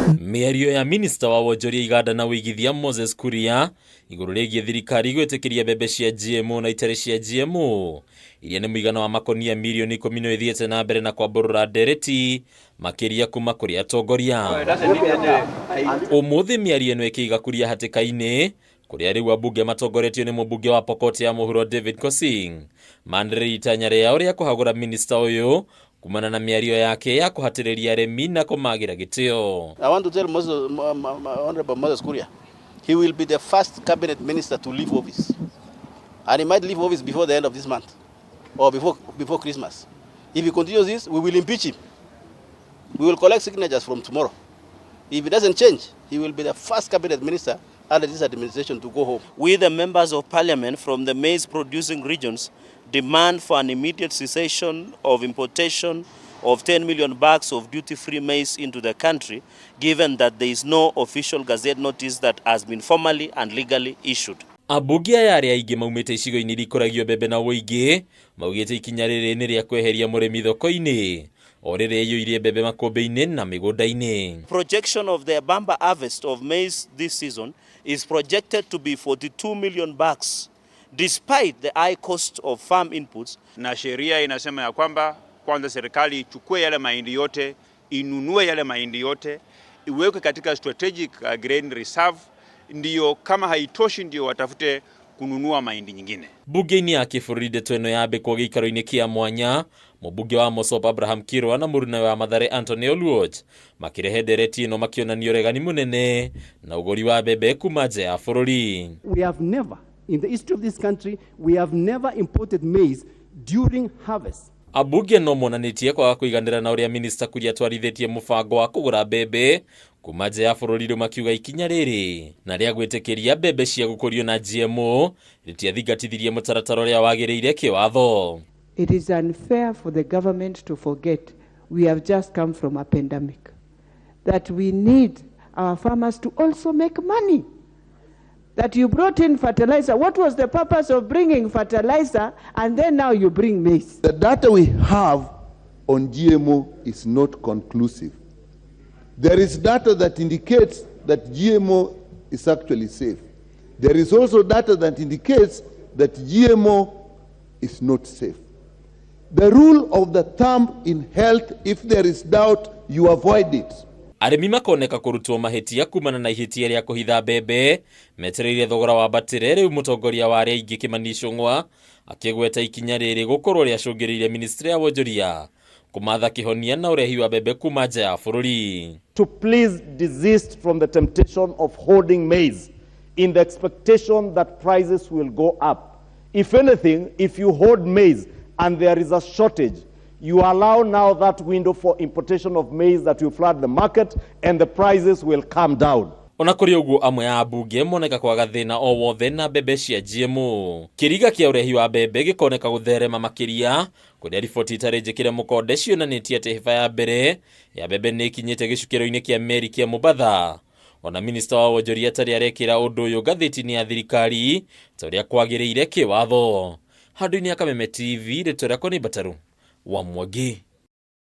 Mĩario ya minista wa wonjoria iganda na ũigithia Moses Kuria igũrũ rĩgiĩ thirikari gwĩtĩkĩria mbembe cia GMO na itarĩ cia GMO iria nĩ mũigana wa makonia mirioni 10 no ĩthiĩte na mbere na kwambũrũra ndereti makĩria kuma kũrĩ atongoria. Ũmũthĩ mĩario ĩno ĩkĩiga Kuria hatĩka-inĩ kũrĩa rĩu ambunge matongoretio nĩ mũmbunge wa Pokot ya mũhuro David Kosing manĩrĩire itanya rĩao rĩa kũhagũra minista ũyũ kumana na mĩario yake ya kũhatĩrĩria arĩmi na kũmagĩra gĩtĩo. I want to tell Moses, Honorable Moses Kuria, he will be the first cabinet minister to leave office. And he might leave office before the end of this month or before Christmas. If he continues this, we will impeach him. We will collect signatures from tomorrow. If he doesn't change, he will be the first cabinet minister under this administration to go home. We, the members of parliament from the maize producing regions, demand for an immediate cessation of importation of 10 million bags of duty-free maize into the country, given that there is no official gazette notice that has been formally and legally issued. Ambunge aya arĩa aingĩ maumĩte icigo-inĩ iria ikũragio mbembe na ũingĩ maugĩte ikinya rĩrĩ nĩ rĩa kweheria mũrĩmi thoko-inĩ o rĩrĩa iyũirie mbembe makũmbĩ-inĩ na mĩgũnda-inĩ. Projection of the bumper harvest of maize this season is projected to be 42 million bags, despite the high cost of farm inputs. Na sheria inasema ya kwamba kwanza serikali ichukue yale mahindi yote, inunue yale mahindi yote, iwekwe katika strategic grain reserve, ndiyo kama haitoshi ndio watafute kununua mahindi nyingine. Bunge-inĩ ya kĩbũrũri ndeto ĩno yambĩkwo gĩikaro-inĩ kĩa mwanya mũmbunge wa Mosop Abraham Kirwa na mũrunawe wa Mathare Anthony Oluoch makĩrehe ndereti ĩno makĩonania ũregani mũnene na ũgũri wa mbembe kuma nja ya bũrũri. We have never, in the history of this country, we have never imported maize during harvest. Ambunge no monanĩtie kwaga kũiganĩra na ũrĩa minista Kuria atwarithĩtie mũbango wa kũgũra mbembe kuma nja ya bũrũri rĩu makiuga ikinya rĩrĩ na rĩa gwĩtĩkĩria mbembe cia gũkũrio na GMO rĩtiathingatithirie mũtaratara ũrĩa wagĩrĩire kĩwatho. It is unfair for the government to forget we have just come from a pandemic, that we need our farmers to also make money. That you brought in fertilizer. What was the purpose of bringing fertilizer and then now you bring maize? The data we have on GMO is not conclusive. There is data that indicates that GMO is actually safe. There is also data that indicates that GMO is not safe. The rule of the thumb in health, if there is doubt, you avoid it. Arĩmi makoneka kũrutwo mahĩtia kumana na ihĩtia rĩa kũhitha mbembe metereire thogora wambatĩre rĩu mũtongoria wa arĩa aingĩ Kimani Ichung'wa akĩgweta ikinya rĩrĩ gũkorwo rĩacũngĩrĩirie ministry ya wonjoria kũmatha kĩhonia na ũrehi wa mbembe kuma nja ya bũrũri. To please desist from the temptation of hoarding maize in the expectation that prices will go up. If anything, if you hoard maize and there is a shortage, you allow now that window for importation of maize that will flood the market and the prices will come down. Ona kũrĩ ũguo amwe a ambunge moneka kwaga thĩna o wothe na mbembe cia GMO. Kĩriga kĩa ũrehi wa mbembe gĩkoneka gũtherema makĩria kũrĩa riboti itarĩ njĩkĩre mũkonde cionanĩtie atĩ hĩba ya mbere ya mbembe nĩ ĩkinyĩte gĩcukĩro-inĩ kĩa meri kĩa Mombatha. Ona minista wa wonjoria atarĩ arekĩra ũndũ ũyũ ngathĩti-inĩ ya thirikari ta ũrĩa kwagĩrĩire kĩwatho. Handũ-inĩ ya Kameme TV rĩtwa rĩakwa nĩ Mbataru wa Mwangi.